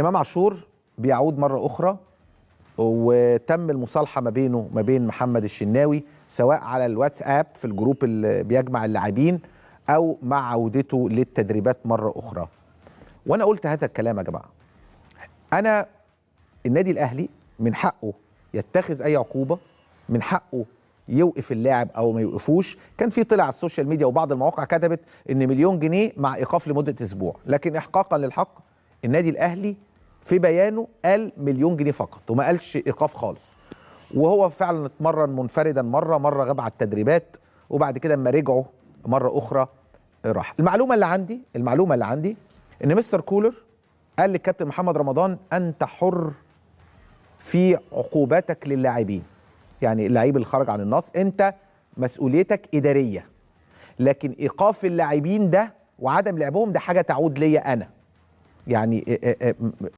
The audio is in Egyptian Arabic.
امام عاشور بيعود مرة اخرى، وتم المصالحة ما بينه ما بين محمد الشناوي، سواء على الواتساب في ال group اللي بيجمع اللاعبين او مع عودته للتدريبات مرة اخرى. وانا قلت هذا الكلام يا جماعة، انا النادي الاهلي من حقه يتخذ اي عقوبه، من حقه يوقف اللاعب او ما يوقفوش. كان في طلع على ال social media وبعض المواقع كتبت ان مليون جنيه مع ايقاف لمدة اسبوع، لكن احقاقا للحق النادي الاهلي في بيانه قال مليون جنيه فقط وما قالش ايقاف خالص. وهو فعلا اتمرن منفردا مرة غاب على التدريبات، وبعد كده اما رجعوا مرة اخرى راح. المعلومة اللي عندي ان مستر كولر قال للكابتن محمد رمضان انت حر في عقوباتك للاعبين، يعني اللعيب اللي خرج عن النص انت مسؤوليتك ادارية، لكن ايقاف اللاعبين ده وعدم لعبهم ده حاجة تعود ليا انا. يعني